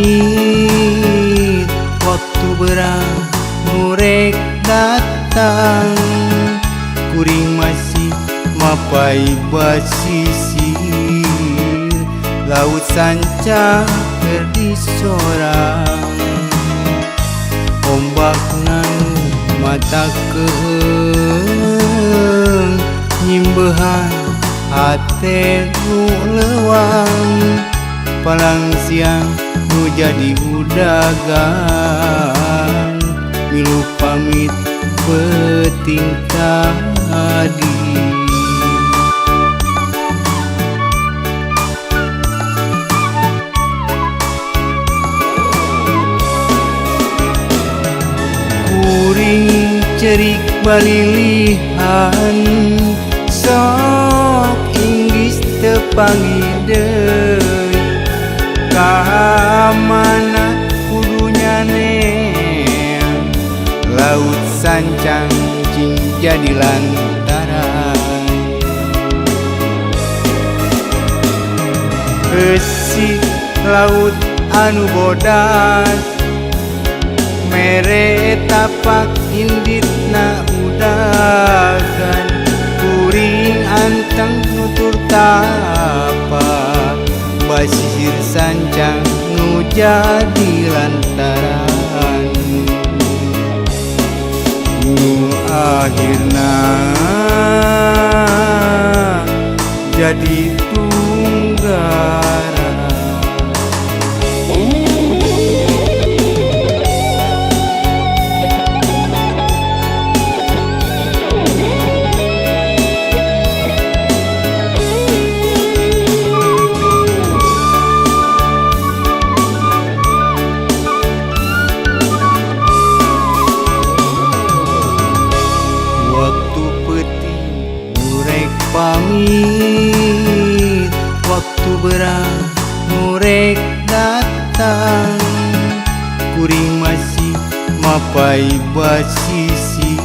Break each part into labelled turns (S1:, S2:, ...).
S1: Pamit waktu berang murek datang, kuring masih mapai basisir laut sanca keur disorang. Ombak nanu mata keung nyimbehan hate nu leuwang, palang siang nu jadi udagan milu pamit peuting tadi. Kuring cerik balilihan sok inggis teu panggih deui, ka mana kudu nyaneang laut sancang cing jadi lantaran. Besi laut anu bodas mere tapak inditna udagan, kuring anteng nutur tapak basisir sancang nu jadi lantaran. Nu akhirna jadi tunggaran. Waktu peuting murek pamit, waktu berang murek datang, kuring masih mapai basisir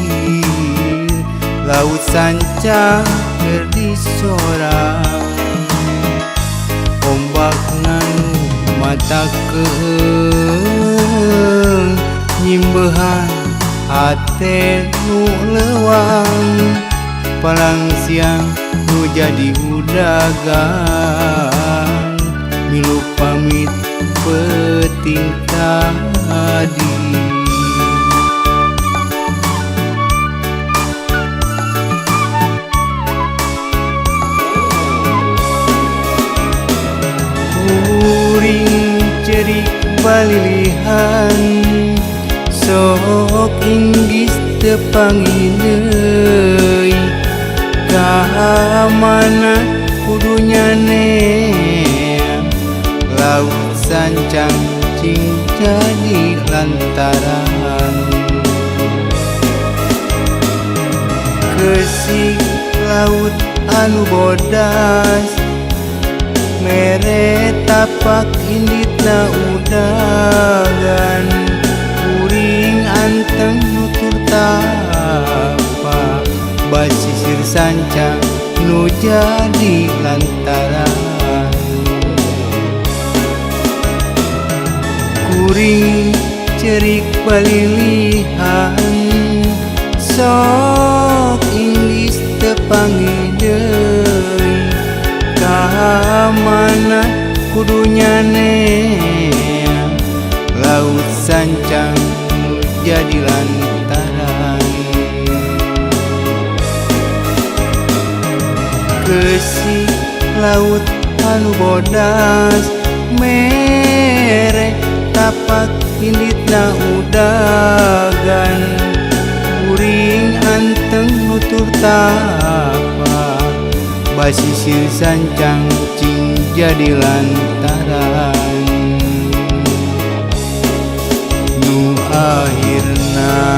S1: laut sanca keur disorang. Ombak nanu mata keung nyimbehan hate nu leuwang, palang siang nu jadi udagan milu pamit peuting tadi. Kuring cerik balilihan sok inggis teu panggih deui, ka mana kudu nyaneang laut sancang cing jadi lantaran. Kesik laut anu bodas mere tapak inditna udagan, kuring anteng nutur tapak basisir sancang nu jadi lantaran. Kuring cerik balilihan sok inggis teu panggih deui, ka mana kudu nyaneang laut sancang nu jadi lantaran. Kesi laut anu bodas mere tapak inditna udagan, kuring anteng nutur tapak basisir sancang cing jadi lantaran. Nu akhirna